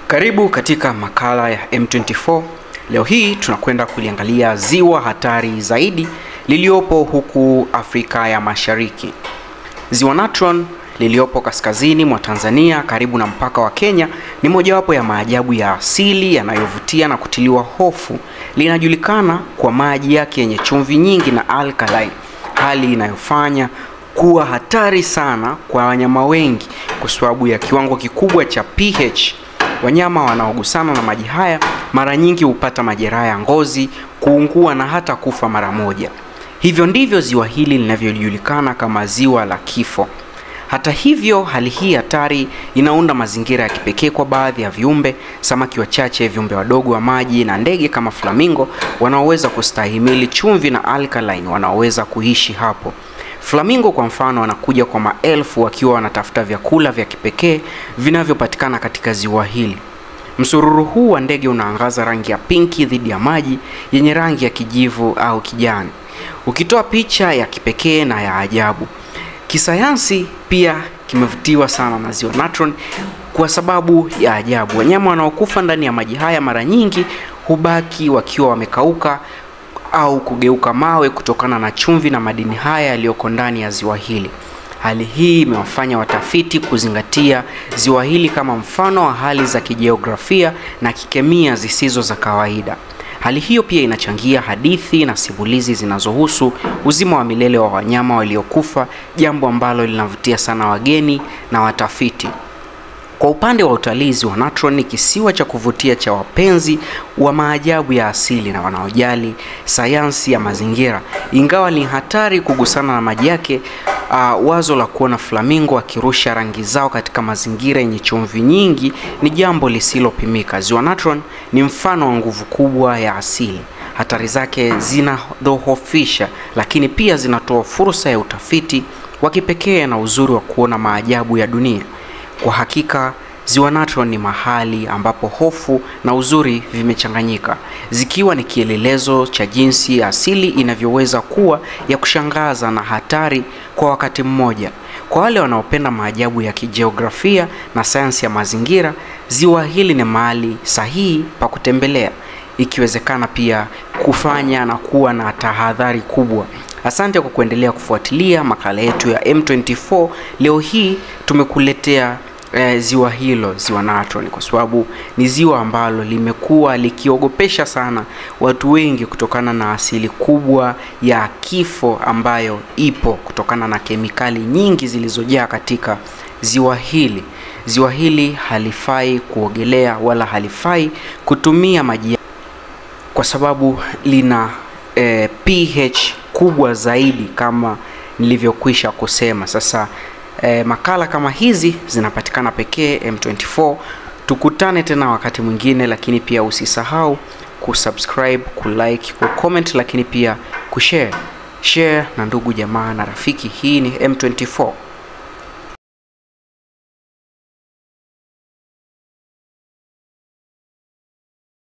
Karibu katika makala ya M24. Leo hii tunakwenda kuliangalia ziwa hatari zaidi liliopo huku Afrika ya Mashariki. Ziwa Natron liliopo kaskazini mwa Tanzania karibu na mpaka wa Kenya ni mojawapo ya maajabu ya asili yanayovutia na kutiliwa hofu. Linajulikana kwa maji yake yenye chumvi nyingi na alkaline, hali inayofanya kuwa hatari sana kwa wanyama wengi kwa sababu ya kiwango kikubwa cha pH. Wanyama wanaogusana na maji haya mara nyingi hupata majeraha ya ngozi, kuungua na hata kufa mara moja. Hivyo ndivyo ziwa hili linavyojulikana kama ziwa la kifo. Hata hivyo, hali hii hatari inaunda mazingira ya kipekee kwa baadhi ya viumbe, samaki wachache, viumbe wadogo wa maji na ndege kama flamingo wanaoweza kustahimili chumvi na alkaline wanaoweza kuishi hapo. Flamingo kwa mfano wanakuja kwa maelfu wakiwa wanatafuta vyakula vya kipekee vinavyopatikana katika ziwa hili. Msururu huu wa ndege unaangaza rangi ya pinki dhidi ya maji yenye rangi ya kijivu au kijani, ukitoa picha ya kipekee na ya ajabu. Kisayansi pia kimevutiwa sana na ziwa Natron kwa sababu ya ajabu. Wanyama wanaokufa ndani ya maji haya mara nyingi hubaki wakiwa wamekauka au kugeuka mawe kutokana na chumvi na madini haya yaliyoko ndani ya ziwa hili. Hali hii imewafanya watafiti kuzingatia ziwa hili kama mfano wa hali za kijiografia na kikemia zisizo za kawaida. Hali hiyo pia inachangia hadithi na simulizi zinazohusu uzima wa milele wa wanyama waliokufa, jambo ambalo linavutia sana wageni na watafiti. Kwa upande wa utalii, ziwa Natron ni kisiwa cha kuvutia cha wapenzi wa maajabu ya asili na wanaojali sayansi ya mazingira. Ingawa ni hatari kugusana na maji yake, wazo la kuona flamingo akirusha rangi zao katika mazingira yenye chumvi nyingi ni jambo lisilopimika. Ziwa Natron ni mfano wa nguvu kubwa ya asili. Hatari zake zinadhoofisha, lakini pia zinatoa fursa ya utafiti wa kipekee na uzuri wa kuona maajabu ya dunia. Kwa hakika, ziwa Natron ni mahali ambapo hofu na uzuri vimechanganyika, zikiwa ni kielelezo cha jinsi asili inavyoweza kuwa ya kushangaza na hatari kwa wakati mmoja. Kwa wale wanaopenda maajabu ya kijiografia na sayansi ya mazingira, ziwa hili ni mahali sahihi pa kutembelea, ikiwezekana pia kufanya na kuwa na tahadhari kubwa. Asante kwa kuendelea kufuatilia makala yetu ya M24. Leo hii tumekuletea ziwa hilo, ziwa Natron, kwa sababu ni ziwa ambalo limekuwa likiogopesha sana watu wengi kutokana na asili kubwa ya kifo ambayo ipo kutokana na kemikali nyingi zilizojaa katika ziwa hili. Ziwa hili halifai kuogelea wala halifai kutumia maji kwa sababu lina pH kubwa zaidi kama nilivyokwisha kusema. Sasa makala kama hizi zinapatikana pekee M24. Tukutane tena wakati mwingine, lakini pia usisahau kusubscribe, kulike, kucomment, lakini pia kushare. Share na ndugu jamaa na rafiki. Hii ni M24.